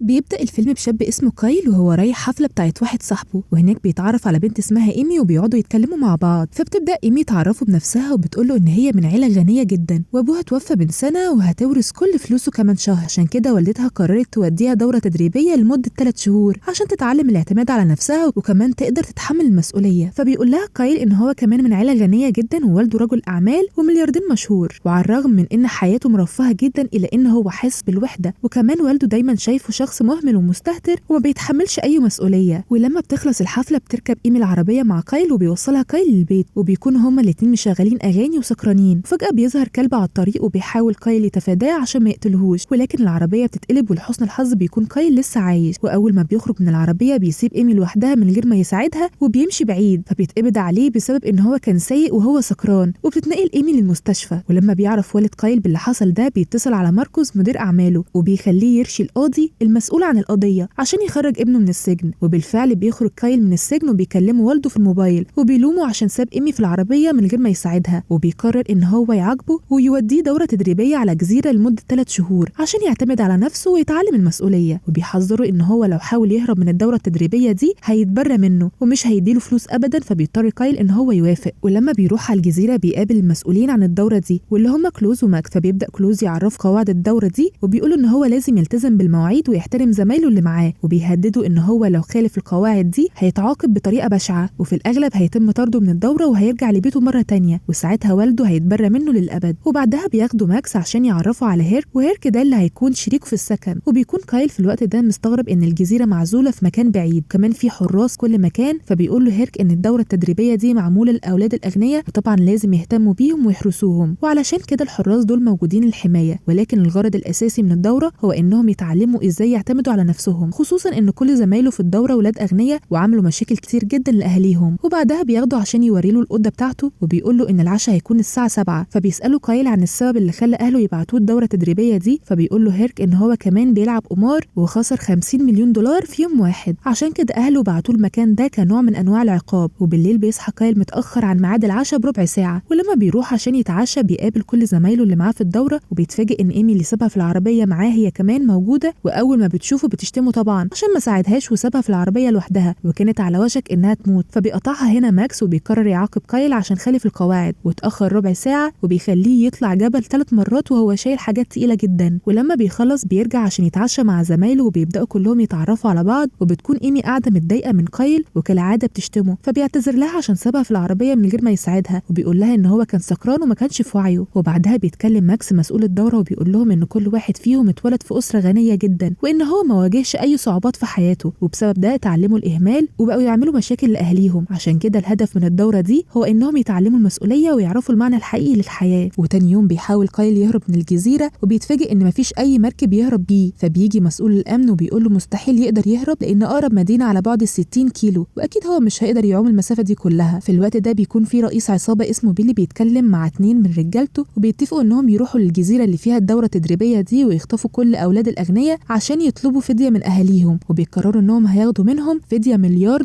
بيبدأ الفيلم بشاب اسمه كايل وهو رايح حفلة بتاعت واحد صاحبه، وهناك بيتعرف على بنت اسمها إيمي وبيقعدوا يتكلموا مع بعض. فبتبدأ إيمي تعرفه بنفسها وبتقوله إن هي من عيلة غنية جدا وأبوها توفى من سنة وهتورث كل فلوسه كمان شهر، عشان كده والدتها قررت توديها دورة تدريبية لمدة 3 شهور عشان تتعلم الاعتماد على نفسها وكمان تقدر تتحمل المسؤولية. فبيقول لها كايل إن هو كمان من عيلة غنية جدا ووالده رجل أعمال وملياردير مشهور، وعلى الرغم من إن حياته مرفهة جدا إلا إن هو حاسس بالوحدة، وكمان والده دايما شايفه شخص مهمل ومستهتر وما بيتحملش أي مسؤولية. ولما بتخلص الحفلة بتركب إيمي العربية مع كايل وبيوصلها كايل للبيت، وبيكون هما الاتنين مشغلين أغاني وسكرانين. فجأة بيظهر كلب على الطريق وبيحاول كايل يتفاداه عشان ما يقتلهوش، ولكن العربية بتتقلب ولحسن الحظ بيكون كايل لسه عايش. وأول ما بيخرج من العربية بيسيب إيمي لوحدها من غير ما يساعدها وبيمشي بعيد، فبيتقبض عليه بسبب إن هو كان سايق وهو سكران، وبتتنقل إيمي للمستشفى. ولما بيعرف والد كايل باللي حصل ده بيتصل على ماركوس مدير أعماله وبيخليه يرشي القاضي المسؤول عن القضية عشان يخرج ابنه من السجن. وبالفعل بيخرج كايل من السجن وبيكلمه والده في الموبايل وبيلومه عشان ساب إيمي في العربية من غير ما يساعدها، وبيقرر إن هو يعاقبه ويوديه دورة تدريبية على جزيرة لمدة 3 شهور عشان يعتمد على نفسه ويتعلم المسؤولية. وبيحذره إن هو لو حاول يهرب من الدورة التدريبية دي هيتبرى منه ومش هيديله فلوس أبدا، فبيضطر كايل إن هو يوافق. ولما بيروح على الجزيرة بيقابل المسؤولين عن الدورة دي واللي هم كلوز وماكس، فبيبدأ كلوز يعرف قواعد الدورة دي وبيقولوا إن هو لازم يلتزم بالمواعيد ويحترم زمايله اللي معاه، وبيهددوا إن هو لو خالف القواعد دي هيتعاقب بطريقة بشعة وفي الأغلب هيتم طرده من الدورة وهيرجع لبيته مرة تانية، وساعتها والده هيتبرى منه للأبد. وبعدها بياخدوا ماكس عشان يعرفوا على هيرك، وهيرك ده اللي هيكون شريكه في السكن. وبيكون كايل في الوقت ده مستغرب إن الجزيرة معزولة في مكان بعيد وكمان في حراس كل مكان، فبيقول له هيرك إن الدورة التدريبية دي معمولة للأولاد الأغنياء وطبعا لازم يهتموا بيهم ويحرسوهم، وعلشان كده الحراس دول موجودين للحماية، ولكن الغرض الأساسي من الدورة هو إنهم يتعلموا إزاي يعتمدوا على نفسهم، خصوصا إن كل زمايله في الدورة ولاد أغنياء وعملوا مشاكل كتير جدا لأهاليهم. وبعدها بياخده عشان يوريله الأوضة بتاعته وبيقول له إن العشاء هيكون الساعة 7، فبيسأله كايل عن السبب اللي خلى أهله يبعتوه الدورة التدريبية دي، فبيقول له هيرك إن هو كمان بيلعب قمار وخسر 50 مليون دولار في يوم واحد، عشان كده أهله بعتوه المكان ده كنوع من أنواع العقاب. وبالليل بيصحى كايل متأخر عن ميعاد العشاء بربع ساعة، ولما بيروح عشان يتعشى بيقابل كل زمايله اللي معاه في الدورة، وبيتفاجئ إن إيمي اللي سابها في العربية معاه هي كمان موجودة، وأول ما بتشوفه بتشتمه طبعا عشان ما ساعدهاش وسابها في العربية لوحدها وكانت على وشك إنها تموت. فبيقطعها هنا ماكس وبيقرر يعاقب كايل عشان خالف القواعد واتأخر ربع ساعة، وبيخليه يطلع جبل 3 مرات وهو شايل حاجات تقيلة جدا. ولما بيخلص بيرجع عشان يتعشى مع زمايله وبيبدأوا كلهم يتعرفوا على بعض، وبتكون إيمي قاعدة متضايقة من كايل وكالعادة بتشتمه، فبيعتذر لها عشان سابها في العربية من غير ما يساعدها، وبيقول لها إن هو كان سكران وما كانش في وعيه. وبعدها بيتكلم ماكس مسؤول الدورة وبيقول لهم إن كل واحد فيهم اتولد في أسرة غنية جدا وإن هو ما واجهش أي صعوبات في حياته، وبسبب ده اتعلموا الإهمال وبقوا يعملوا مشاكل لأهاليهم، عشان كده الهدف من الدورة دي هو إنهم يتعلموا المسؤولية ويعرفوا المعنى الحقيقي للحياة. وتاني يوم بيحاول كايل يهرب من الجزيرة وبيتفاجئ إن مفيش أي مركب يهرب بيه، فبيجي مسؤول الأمن وبيقول له مستحيل يقدر يهرب لأن أقرب مدينة على بعد 60 كيلو وأكيد هو مش هيقدر يعوم المسافة دي كلها. في الوقت ده بيكون في رئيس عصابة اسمه بيلي بيتكلم مع 2 من رجالته وبيتفقوا إنهم يروحوا للجزيرة اللي فيها الدورة التدريبية دي ويخطفوا كل أولاد الأغنياء عشان يطلبوا فدية من أهاليهم، وبيقرروا إنهم هياخدوا منهم فدية $1 مليار.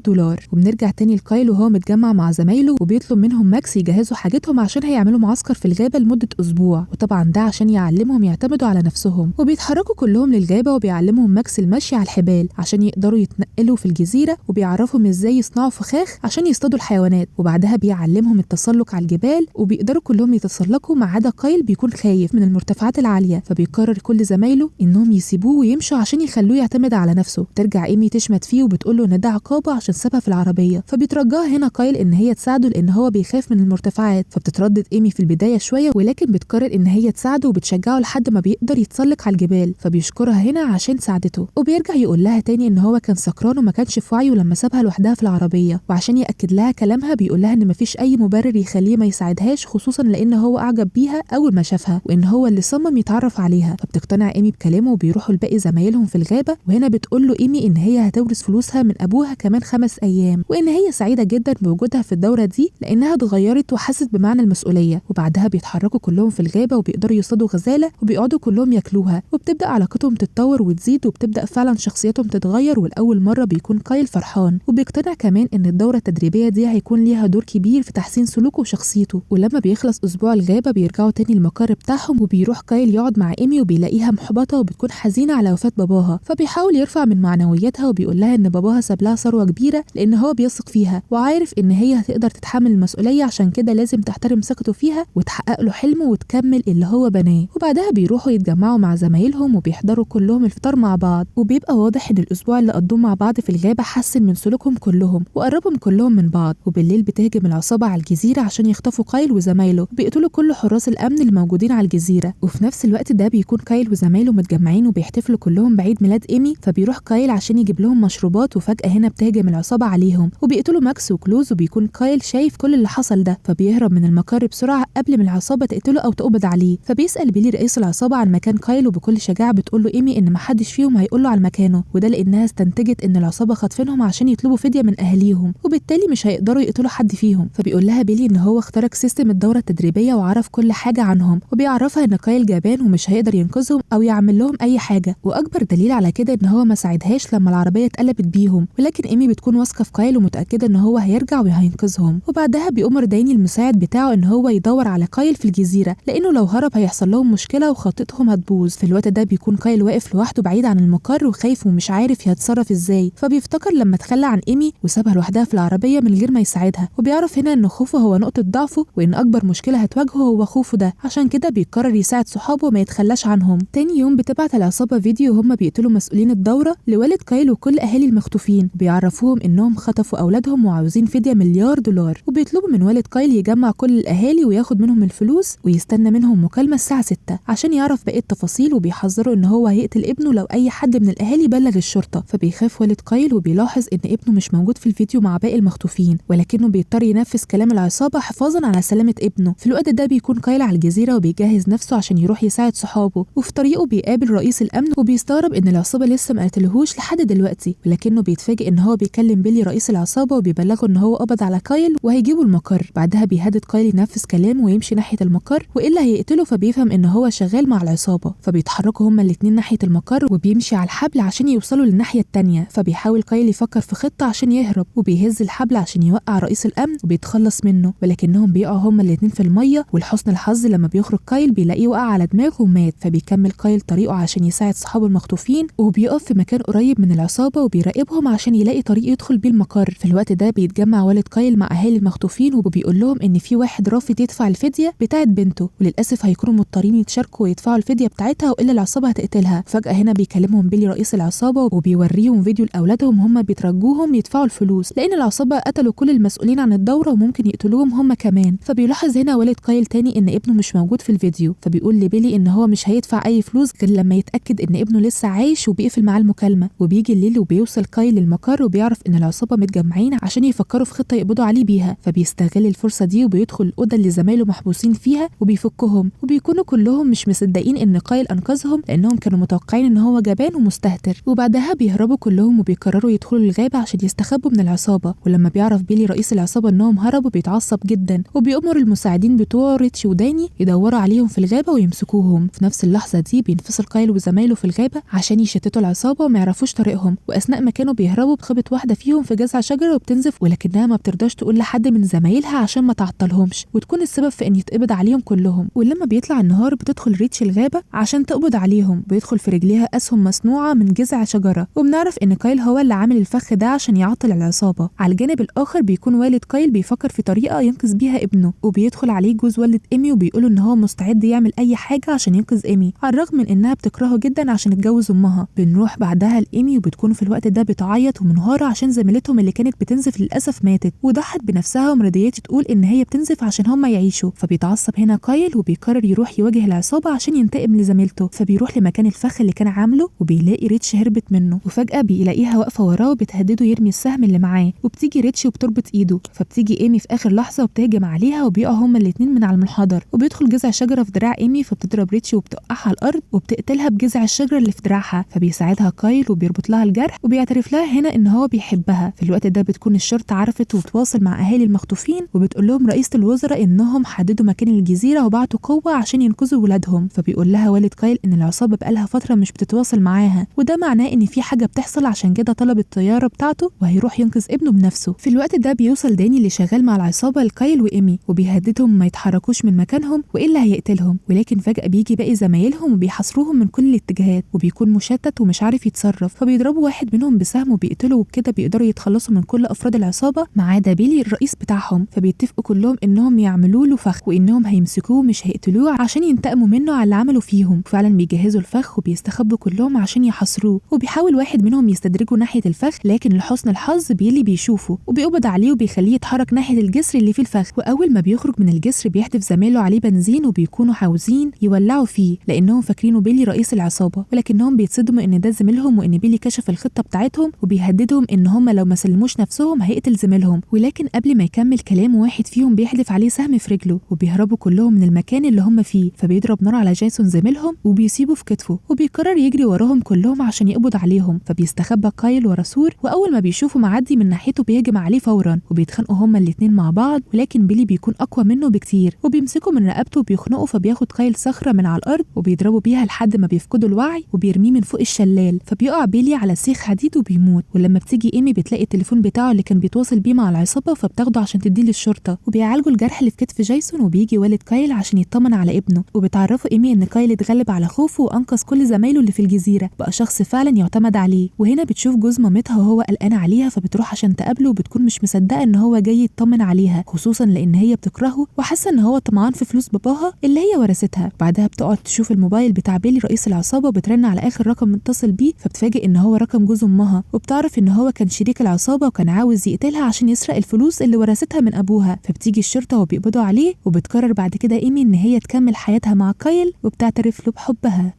وبنرجع تاني لكايل وهو متجمع مع زمايله وبيطلب منهم ماكس يجهزوا حاجتهم عشان هيعملوا معسكر في الغابة لمدة أسبوع، وطبعا ده عشان يعلمهم يعتمدوا على نفسهم. وبيتحركوا كلهم للغابة وبيعلمهم ماكس المشي على الحبال عشان يقدروا يتنقلوا في الجزيرة، وبيعرفهم ازاي يصنعوا فخاخ عشان يصطادوا الحيوانات، وبعدها بيعلمهم التسلق على الجبال وبيقدروا كلهم يتسلقوا ما عدا كايل بيكون خايف من المرتفعات العالية، فبيقرر كل زمايله انهم يسيبوه ويمشوا عشان يخلوه يعتمد على نفسه. ترجع ايمي تشمت فيه وبتقول له ان ده عقابه عشان سابها في العربية، فبيترجاها هنا كايل ان هي تساعده لان هو بيخاف من المرتفعات. فبتتردد ايمي في البداية شوية ولكن بتقرر ان هي تساعده وبتشجعه لحد ما بيقدر يتسلق على الجبال، فبيشكرها هنا عشان ساعدته. وبيرجع يقول لها تاني ان هو كان سكران وما كانش في وعيه لما سابها لوحدها في العربية، وعشان ياكد لها كلامها بيقول لها ان مفيش اي مبرر يخليه ما يساعدهاش، خصوصا لان هو اعجب بيها اول ما شافها وان هو اللي صمم يتعرف عليها. فبتقتنع ايمي بكلامه وبيروحوا لباقي زمايلهم في الغابة، وهنا بتقول له ايمي ان هي هتورث فلوسها من ابوها كمان 5 ايام، وان هي سعيدة جدا بوجودها في الدورة دي لانها اتغيرت وحست بمعنى المسؤولية. وبعدها بيتحركوا كلهم في الغابة وبيقدروا يصطادوا غزاله وبيقعدوا كلهم ياكلوها، وبتبدا علاقتهم تتطور وتزيد وبتبدا فعلا شخصيتهم تتغير. ولاول مرة بيكون كايل فرحان وبيقتنع كمان ان الدورة التدريبية دي هيكون ليها دور كبير في تحسين سلوكه وشخصيته. ولما بيخلص اسبوع الغابة بيرجعوا تاني المقر بتاعهم، وبيروح كايل يقعد مع ايمي وبيلاقيها محبطة وبتكون حزينة على وفاه باباها. باباها، فبيحاول يرفع من معنوياتها وبيقول لها ان باباها ساب لها ثروة كبيرة لان هو بيثق فيها وعارف ان هي هتقدر تتحمل المسؤولية، عشان كده لازم تحترم ثقته فيها وتحقق له حلمه وتكمل اللي هو بناه. وبعدها بيروحوا يتجمعوا مع زمايلهم وبيحضروا كلهم الفطار مع بعض، وبيبقى واضح ان الاسبوع اللي قضوه مع بعض في الغابة حسن من سلوكهم كلهم وقربهم كلهم من بعض. وبالليل بتهجم العصابة على الجزيرة عشان يخطفوا كايل وزمايله، وبيقتلوا كل حراس الامن اللي موجودين على الجزيرة. وفي نفس الوقت ده بيكون كايل وزمايله متجمعين وبيحتفلوا كلهم بعيد ميلاد ايمي، فبيروح كايل عشان يجيب لهم مشروبات، وفجاة هنا بتهجم العصابة عليهم وبيقتلوا ماكس وكلوز، وبيكون كايل شايف كل اللي حصل ده، فبيهرب من المقر بسرعة قبل ما العصابة تقتله او تقبض عليه. فبيسال بيلي رئيس العصابة عن مكان كايل، وبكل شجاعة بتقول له ايمي ان محدش فيهم هيقول له على مكانه، وده لانها استنتجت ان العصابة خاطفينهم عشان يطلبوا فدية من اهاليهم، وبالتالي مش هيقدروا يقتلوا حد فيهم. فبيقول لها بيلي ان هو اخترق system الدورة التدريبية وعرف كل حاجة عنهم، وبيعرفها ان كايل جبان ومش هيقدر ينقذهم او يعمل لهم اي حاجة، واكبر دليل على كده ان هو ما ساعدهاش لما العربية اتقلبت بيهم. ولكن ايمي بتكون واثقة في كايل ومتاكده ان هو هيرجع وهينقذهم. وبعدها بيأمر داني المساعد بتاعه ان هو يدور على كايل في الجزيرة، لانه لو هرب هيحصل لهم مشكلة وخطتهم هتبوظ. في الوقت ده بيكون كايل واقف لوحده بعيد عن المقر وخايف ومش عارف يتصرف ازاي، فبيفتكر لما تخلى عن ايمي وسابها لوحدها في العربية من غير ما يساعدها، وبيعرف هنا ان خوفه هو نقطة ضعفه وان اكبر مشكلة هتواجهه هو خوفه ده، عشان كده بيقرر يساعد صحابه وما يتخلاش عنهم. تاني يوم بتبعت العصابة فيديو وهم بيقتلوا مسؤولين الدورة لوالد كايل وكل اهالي المخطوفين، بيعرفوهم انهم خطفوا اولادهم وعاوزين فدية $1 مليار، وبيطلبوا من والد كايل يجمع كل الاهالي وياخد منهم الفلوس ويستنى منهم مكالمة الساعة 6 عشان يعرف باقي التفاصيل، وبيحذروا ان هو هيقتل ابنه لو اي حد من الاهالي بلغ الشرطة. فبيخاف والد كايل وبيلاحظ ان ابنه مش موجود في الفيديو مع باقي المخطوفين، ولكنه بيضطر ينفذ كلام العصابة حفاظا على سلامه ابنه. في الوقت ده بيكون كايل على الجزيرة وبيجهز نفسه عشان يروح يساعد صحابه، وفي طريقه بيقابل رئيس الامن وبيستغرب ان العصابة لسه ما قتلهوش لحد دلوقتي، ولكنه بيتفاجئ ان هو بيكلم بيلي رئيس العصابة وبيبلغه ان هو قبض على كايل وهيجيبوا المقر. بعدها بيهدد كايل ينفذ كلامه ويمشي ناحية المقر والا هيقتله، فبيفهم ان هو شغال مع العصابة، فبيتحركوا هما الاثنين ناحية المقر وبيمشي على الحبل عشان يوصلوا للناحيه الثانية. فبيحاول كايل يفكر في خطه عشان يهرب، وبيهز الحبل عشان يوقع رئيس الامن وبيتخلص منه، ولكنهم بيقعوا هما الاثنين في المية. ولحسن الحظ لما بيخرج كايل بيلاقيه وقع على دماغه ومات، فبيكمل كايل طريقه عشان يساعد صحابه المخطوفين، وبيقف في مكان قريب من العصابة وبيراقبهم عشان يلاقي طريق يدخل بيه المقر. في الوقت ده بيتجمع والد كايل مع اهالي المخطوفين وبيقول لهم ان في واحد رافض يدفع الفدية بتاعه بنته، وللاسف هيكونوا مضطرين يتشاركوا ويدفعوا الفدية بتاعتها والا العصابة هتقتلها. فجاة هنا بيكلمهم بيلي رئيس العصابة وبيوريهم فيديو لاولادهم هم بيترجوهم يدفعوا الفلوس لان العصابة قتلوا كل المسؤولين عن الدورة وممكن يقتلوهم هم كمان. فبيلاحظ هنا والد كايل تاني ان ابنه مش موجود في الفيديو، فبيقول لبيلي ان هو مش هيدفع اي فلوس غير لما يتاكد ان ابنه لسه عايش، وبيقفل معاه المكالمة. وبيجي الليل وبيوصل كايل للمقر وبيعرف ان العصابة متجمعين عشان يفكروا في خطه يقبضوا عليه بيها، فبيستغل الفرصة دي وبيدخل الاوضة اللي زمايله محبوسين فيها وبيفكهم، وبيكونوا كلهم مش مصدقين ان كايل انقذهم لانهم كانوا متوقعين ان هو جبان ومستهتر. وبعدها بيهربوا كلهم وبيقرروا يدخلوا الغابة عشان يستخبوا من العصابة. ولما بيعرف بيلي رئيس العصابة انهم هربوا بيتعصب جدا وبيأمر المساعدين بتوعه ريتش وداني يدوروا عليهم في الغابة ويمسكوهم. في نفس اللحظة دي بينفصل كايل وزمايله في الغابة عشان يشتتوا العصابة وما يعرفوش طريقهم، واثناء ما كانوا بيهربوا بخبط واحدة فيهم في جذع شجرة وبتنزف، ولكنها ما بترضاش تقول لحد من زمايلها عشان ما تعطلهمش وتكون السبب في ان يتقبض عليهم كلهم. ولما بيطلع النهار بتدخل ريتش الغابة عشان تقبض عليهم، بيدخل في رجليها اسهم مصنوعة من جذع شجرة، وبنعرف ان كايل هو اللي عامل الفخ ده عشان يعطل العصابة. على الجانب الاخر بيكون والد كايل بيفكر في طريقه ينقذ بيها ابنه، وبيدخل عليه جوز والد ايمي وبيقوله ان هو مستعد يعمل اي حاجة عشان ينقذ ايمي، على الرغم من انها بتكرهه جدا عشان اتجوز امها. بنروح بعدها لايمي وبتكون في الوقت ده بتعيط ومنهاره عشان زميلتهم اللي كانت بتنزف للاسف ماتت، وضحت بنفسها ومرضيتش تقول ان هي بتنزف عشان هم يعيشوا. فبيتعصب هنا كايل وبيقرر يروح يواجه العصابة عشان ينتقم لزميلته، فبيروح لمكان الفخ اللي كان عامله وبيلاقي ريتش هربت منه، وفجاة بيلاقيها واقفة وراه وبتهدده يرمي السهم اللي معاه، وبتيجي ريتش وبتربط ايده. فبتيجي ايمي في اخر لحظة وبتهجم عليها وبيقعوا هما الاثنين من على المنحدر، وبيدخل جذع شجرة في دراع ايمي، فبتضرب ريتش وبتوقعها على الارض وبتقتلها بجذع الشجرة اللي في دراعها. فبيساعدها كايل وبيربط لها الجرح وبيعترف لها هنا ان هو بيحبها. في الوقت ده بتكون الشرطة عرفت وبتواصل مع اهالي المخطوفين وبتقول لهم رئيسه الوزراء انهم حددوا مكان الجزيرة وبعتوا قوة عشان ينقذوا ولادهم. فبيقول لها والد كايل ان العصابة بقالها فترة مش بتتواصل معاها، وده معناه ان في حاجة بتحصل، عشان كده طلب الطيارة بتاعته وهيروح ينقذ ابنه بنفسه. في الوقت ده بيوصل داني اللي شغال مع العصابة لكايل وايمي وبيهددهم ما يتحركوش من مكانهم والا هيقتلهم، ولكن فجاة بيجي باقي زمايلهم وبيحاصروهم من كل الاتجاهات، وبيكون بيكون مشتت ومش عارف يتصرف، فبيضربوا واحد منهم بسهم وبيقتله، وبكده بيقدروا يتخلصوا من كل افراد العصابة ما عدا بيلي الرئيس بتاعهم. فبيتفقوا كلهم انهم يعملوا له فخ وانهم هيمسكوه مش هيقتلوه عشان ينتقموا منه على اللي عملوا فيهم. فعلا بيجهزوا الفخ وبيستخبوا كلهم عشان يحاصروه، وبيحاول واحد منهم يستدرجه ناحية الفخ، لكن لحسن الحظ بيلي بيشوفه وبيقبض عليه وبيخليه يتحرك ناحية الجسر اللي فيه الفخ. واول ما بيخرج من الجسر بيحدف زمايله عليه بنزين وبيكونوا عاوزين يولعوا فيه لانهم فاكرينه بيلي رئيس العصابة، ولكنهم بيتصدموا ان ده زميلهم وان بيلي كشف الخطة بتاعتهم وبيهددهم ان هم لو ما سلموش نفسهم هيقتل زميلهم. ولكن قبل ما يكمل كلامه واحد فيهم بيحدف عليه سهم في رجله وبيهربوا كلهم من المكان اللي هم فيه. فبيضرب نار على جايسون زميلهم وبيسيبه في كتفه وبيقرر يجري وراهم كلهم عشان يقبض عليهم. فبيستخبى كايل ورا سور، واول ما بيشوفه معدي من ناحيته بيهجم عليه فورا وبيتخانقوا هما الاثنين مع بعض، ولكن بيلي بيكون اقوى منه بكتير وبيمسكه من رقبته وبيخنقه. فبياخد كايل صخرة من على الارض وبيضربوا بيها لحد ما بيفقدوا الوعي وبيرميه من فوق الشلال، فبيقع بيلي على سيخ حديد وبيموت. ولما بتيجي ايمي بتلاقي التليفون بتاعه اللي كان بيتواصل بيه مع العصابة، فبتاخده عشان تديه للشرطة وبيعالجوا الجرح اللي في كتف جايسون. وبيجي والد كايل عشان يطمن على ابنه، وبتعرفوا ايمي ان كايل اتغلب على خوفه وانقذ كل زمايله اللي في الجزيرة، بقى شخص فعلا يعتمد عليه. وهنا بتشوف جوز مامتها وهو قلقان عليها، فبتروح عشان تقابله وبتكون مش مصدقه ان هو جاي يطمن عليها، خصوصا لان هي بتكرهه وحاسه ان هو طمعان في فلوس باباها اللي هي ورثتها. بعدها بتقعد تشوف الموبايل بتاع بيلي رئيس العصابة وبترن على اخر رقم متصل بيه، فبتفاجئ ان هو رقم جوز امها، وبتعرف ان هو كان شريك العصابة وكان عاوز يقتلها عشان يسرق الفلوس اللي ورثتها من ابوها. فبتيجي الشرطة وبيقبضوا عليه، وبتقرر بعد كده ايمي ان هي تكمل حياتها مع كايل وبتعترف له بحبها.